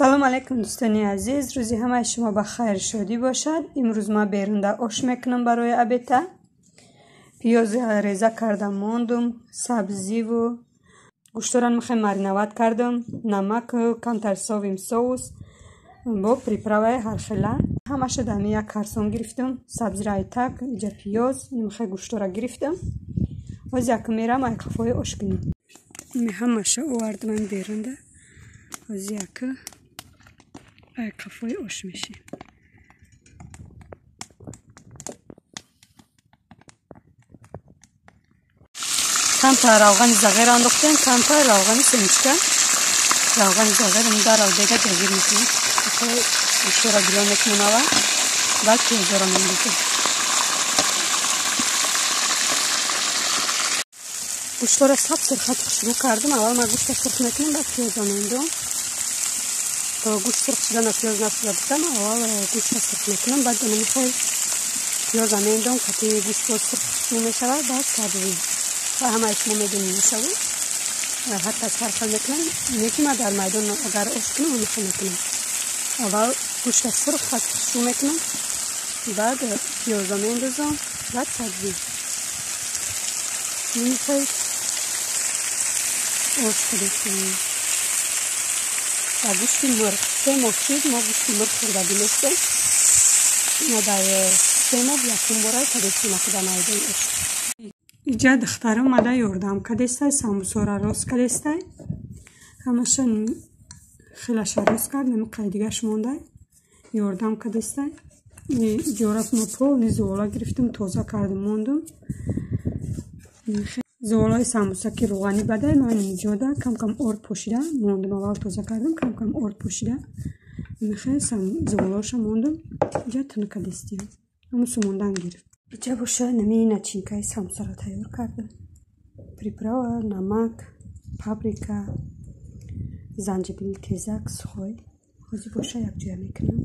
Салом алейкум дӯстони азиз, рӯзи ҳамаи шумо ба хайр шодӣ бошад. Имрӯз ман берунда ош мекунам барои обета. Пиёз реза кардам мондум, сабзиву гӯштора мехоҳем мариноват кардам, намак, камтар совим соус бо приправаи ҳархела. Ҳамаша дар як карсон гирифтам, сабзира айтак, иҷа пиёз, мехоҳ гӯштора гирифтам. Ҳоз як мерам ай қафои ош кунем. Ҳамаша овардам берунда. Ҳоз як ай қафои ош мешем. Камтар равғани зағир андохтем, камтар равғани семечка. Равғани зағир дарав дега ҷагир мекунем. Гӯштора гило мекунем аввал, баъд пиёзора мемезем. Гӯштора саб сирхат шурӯъ кардам. Аввал ман гӯшта сурх мекунам, баъд пиёза мендом. То гӯшт сурх шудана пиёз насӯза гуфтам, аввал гӯшта сурх мекунам, баъд намехоҳ пиёза мендом, кати гӯшт боз сурх мешавад, баъд сабзӣ. Ва ҳамаи шумо медонед мешавад. Ҳар кас ҳар хел мекунам. Неки ман дар майдон агар ош кунам, ҳамеша мекунам. Аввал гӯшта сурх шурӯъ мекунам, баъд пиёза мендозам, баъд сабзӣ. Намехоҳ ош кунем. Ва гӯшти мурғ. 3 моҳ шуд мо гӯшти мурғ хӯрдагӣ нестем. Мо дар 3 моҳ якум бора кадестем дар майдон ош. Иҷа духтарам омада ёрдам кадестай, самбусора рост кадестай. Ҳамаша хелаша рост кард, намиқай дигаш мондай. Ёрдам кадестай. Иҷора мо полни зуола гирифтем, тоза кардем, мондум. Зуолаи самбуса ки рӯғанӣ бадай, ман иҷода кам-кам орд пошида мондум. Аввал тоза кардам, кам-кам орд пошида. Мехе зуолаша мондум. Иҷа тунука дестиям. Ҳамусу мондан гирифт. Иҷа боша нами начинкаи самбусаро тайёр кардам. Приправа, намак, паприка, занҷабили тезак, сухой. Ҳозир боша якҷоя мекунам.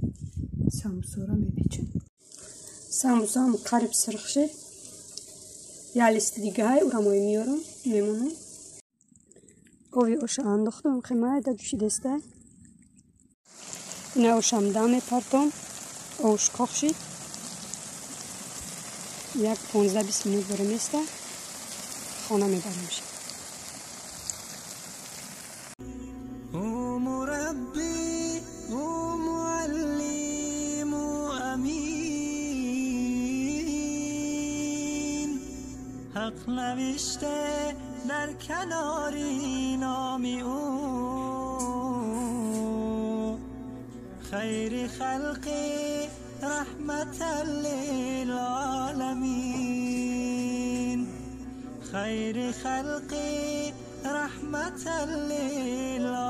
Самбусаро мепечам. Самбусаам қариб сурх шуд. Я листи дигаҳай ура мои меёрам, мемонам. Ови оша андохтам, хемайда ҷӯшидестай. Ина ошам дам мепартом. Ош қоқ шид. Як 15-20 минут боре места. Хона мебарам шид. حق نوشته در کناری نامی او، خیر خلقی رحمت للعالمین، خیر خلقی رحمت للعالمین.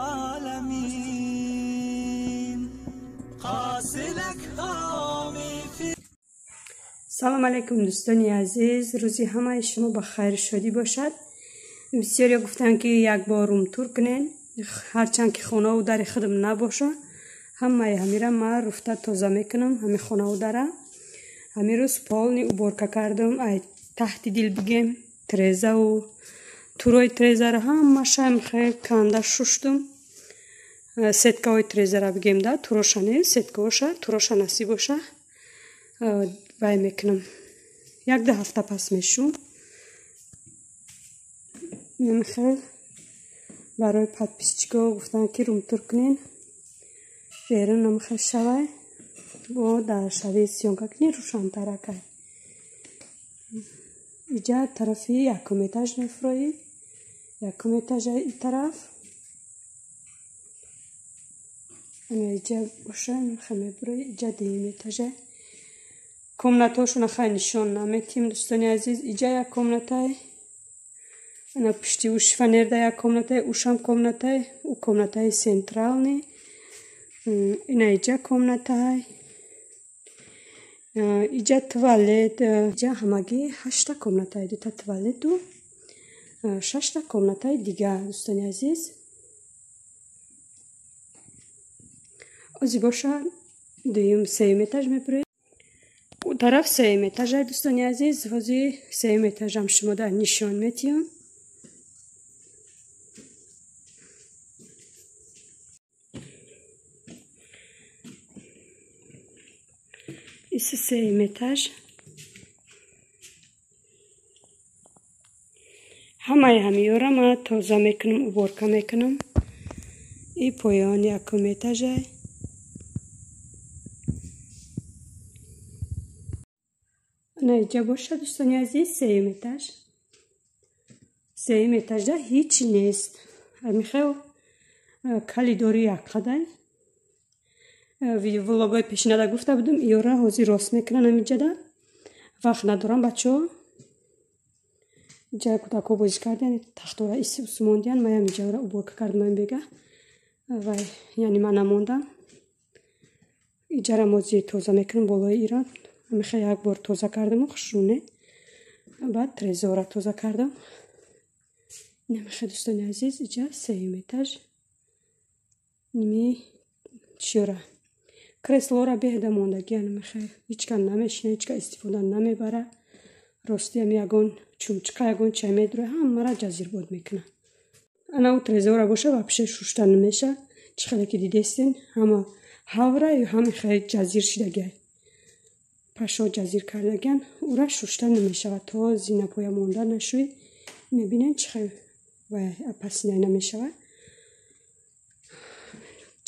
قاصلک هامی فی. Салом алейкум дӯстони азиз, рӯзи ҳамаи шумо ба хайр шодӣ бошад. Бисёре гуфтанд ки як бор румтур кунен, ҳарчанд ки хонаву дари худам набоша, ҳамаи ҳамира ман руфта тоза мекунам, ҳами хонаву дара. Ҳамин рӯз полни уборка кардам, ай таҳти дил бигем, трезаву турои трезара ҳамаша мехе канда шуштум. Сеткаҳои трезара бигем да, туроша не, сеткаоша, туроша насиб боша. Вай мекунам. 1-2 ҳафта пас мешум. Мехел барои подписчикҳо гуфтанд ки румтур кунен. Берун намехел шавай. Бо дар шави съёмка кунен рӯшантаракай. Иҷа тарафи якум этаж мефуроӣ. Якум этажа и тараф. Ана иҷа боша мехел мебуроӣ. Иҷа дуюм этажа. Комнатаҳошона хай нишон наметим дӯстони азиз. Иҷа як комнатай, ана пушти ӯ шифонерда як комнатай, ӯшам комнатай, ӯ комнатаи централни. Ина иҷа комнатай, иҷа туалет. Иҷа ҳамагӣ 8 комнатай, 2 туалету 6 комнатаи дигар дӯстони азиз. Ози боша дуюм сеюм этаж мебурем. Тараф сеюм этажай дӯстони азиз. Ҳозир сеюм этажам шумо дар нишон метиҳам. Иси сеюм этаж. Ҳамаи ҳамиёра ман тоза мекунам, уборка мекунам. И поёни якум этажай. Ана иҷа боша, дӯстони азиз, сеюм этаж. Сеюм этажда ҳеҷ нест. Михел калидори якқадай. Влогои пешинада гуфта будам, иёра ҳозир рост мекунан ҳамиҷада. Вақт надорам, бачаҳо. Иҷа кӯдакҳо бозӣ кардиян, тахтора усмондиян, ман ҳамиҷаро уборка кардам бега. Вай, яъне ман намондам. Иҷара мози тоза мекунам болои ира. Михел як бор тоза кардаму хушрӯне. Баъд трезора тоза кардам. Намихел, дӯстони азиз, иҷа сеюм этаж. Ними чиёра. Креслора беҳда мондагиян, михел ҳеҷ кас намешина, ҳеҷ кас истифода намебара. Ростиам ягон чумчиқа, ягон чай медура, ҳамаро ҷазирбод мекуна. Ана у трезора боша, вообще шушта намеша. Чӣ хеле ки дидестен, ҳама ҳавра ё ҳама хеле ҷазир шидагиай. Пашо ҷазир кардагиян, ура шушта намешавад. То зинапоя монда нашӯй. Мебинен чӣ хел вай пасинай намешавад.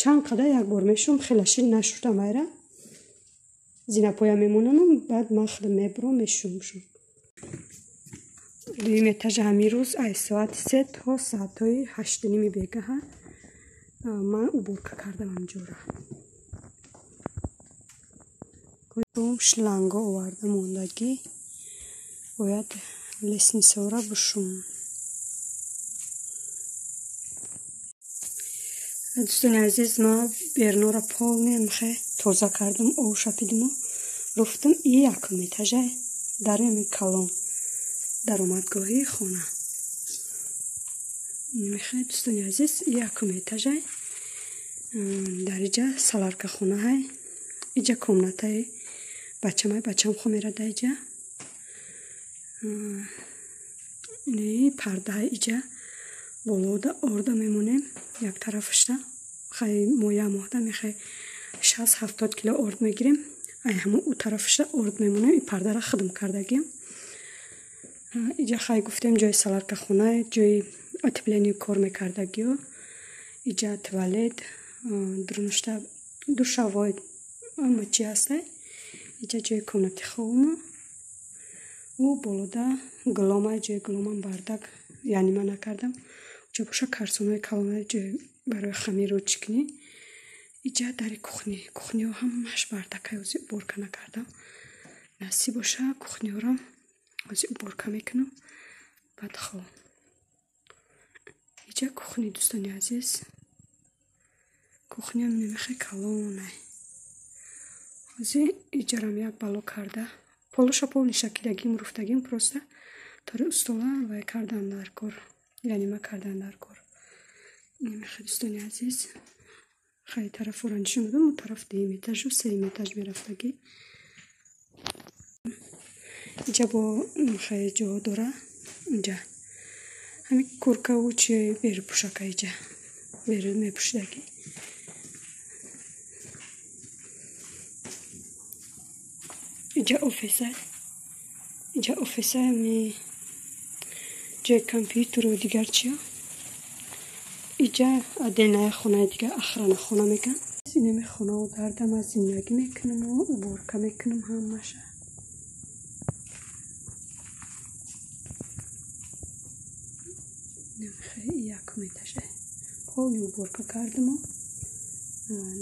Чанд қадар як бор мешум, хеле шир нашуштам вайра. Зинапоя мемонам, баъд ман худам мебурам, мешумшум. Дуюм этажа ҳамин рӯз ай соати 3 то соатҳои 8:30 бегаҳа ман уборка кардам ҳамҷора. Шланго оварда мондагӣ, бояд лестницаро бушум. Дӯстони азиз, ман бернора полный михе тоза кардам, об шапидиму руфтам. И якум этажа дар ами калон даромадгоҳи хона. Михе, дӯстони азиз, якум этажа дар иҷа саларка хонаҳай. Иҷа комнатаи бачамай, бачам хо мерада иҷа. Ини пардаҳай иҷа болода орда мемонем як тарафашда. Хай моя моҳда мехай 60-70 кило орд мегирем. Ай ҳамон у тарафашда орд мемонем. И пардара хидм кардагием. Иҷа хай гуфтем ҷои саларка хона, ҷои отепление кор мекардагиё. Иҷа туалет, дурнушта душавой ама чи ҳастай. Иҷа ҷои комнати хобмо. У болода гулома, ҷои гуломам бардак, яъне ман накардам. Уҷа боша карсонаи калона ҷои барои хамиру чикнӣ. Иҷа дари кухни, кухниҳо ҳамааш бардакай, ҳозир уборка накардам. Насиб боша кухниҳоро ҳозир уборка мекунам. Баъд хоб. Иҷа кухни, дӯстони азиз. Кухниам намехе калонай. Ҳозир иҷарам як бало карда. Полуша полни шакидагим, руфтагим, просто тори устола вай кардан дар кор. Яъне ма кардан дар кор. Намехе, дӯстони азиз. Хеле тарафора нишон додам, у тараф дуюм этажу сеюм этаж мерафтагӣ. Иҷа бо хеле ҷо дора. Инҷа ҳамин куркаву чи берупӯшака иҷа беру мепӯшидагӣ. Иҷа офиса, иҷа офиса ми ҷои компютеру дигар чиё. Иҷа отдельная хонаи дигар, охрана хона мекунам. Инами хонао дардам аз зиндагӣ мекунаму уборка мекунам ҳамаша. Якум этажа полный уборка кардаму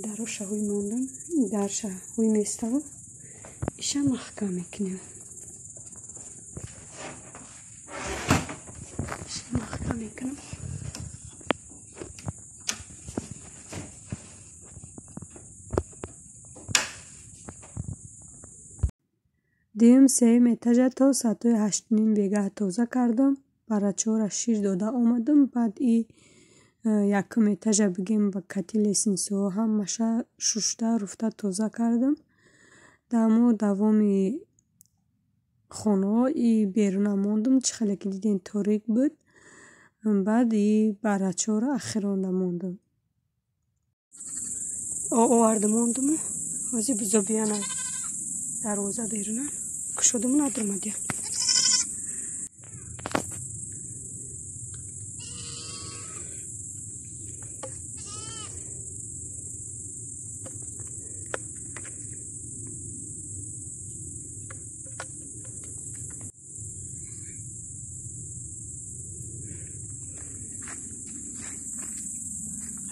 дароша ҳуй мондам, дарша ҳуй меставу иша маҳкам мекунем. Иша маҳкам мекунам. Дуюм сеюм этажа то соатҳои 8:30 бегаҳ тоза кардам. Барачора шир дода омадам. Баъд и якум этажа бигем ба кати лестницаҳо ҳамаша шушта руфта тоза кардам. Дамо давоми хонаҳо и беруна мондам. Чӣ хеле ки дидем торик буд. Баъд и барачора ахиронда мондам. Оварда мондаму ҳозир бизо биянам. Дарвоза беруна кушодуму надурмадия.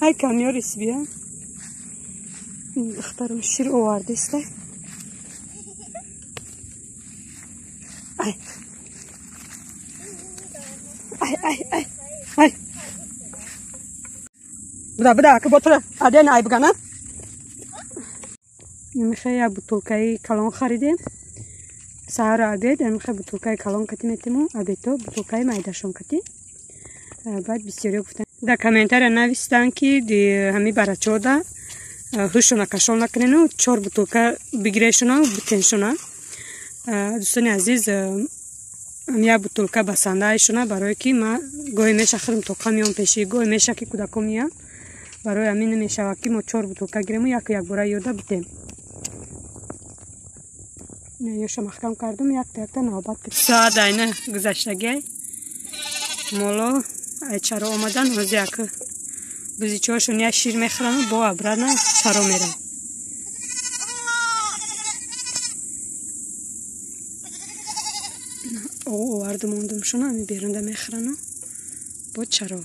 Ҳай камёрис бия. Духтарам шир овардиста. Ай. Ай ай ай. Ай. Буда буда ки ботра аден ай бигана. Михай я бутылкаи калон харидем. Саҳара обед, михай бутылкаи калон кати метиму, обедто бутылкаи майдашон кати. Баъд бисёриё гуфтанд дар комментария навистанд ки ҳами барачода ҳушона кашол накунену 4 бутылка бигирешона бутеншона. Дӯстони азиз, як бутылка басандаайшона, барое ки ма гоҳе меша худам тоқа меом пеши, гоҳе меша ки кӯдако меям. Барои ҳамин намешавад ки мо 4 бутылка гирему яку якбора ёда бутем. Ёша маҳкам кардум, якта якта навбат. Соат айна гузаштагиай. Моло ай чаро омадан, ҳозир як бузичоашон як шир мехӯрану бо обратно чаро мерам. Оварду мондумшона, ами берунда мехӯрану бо чаро.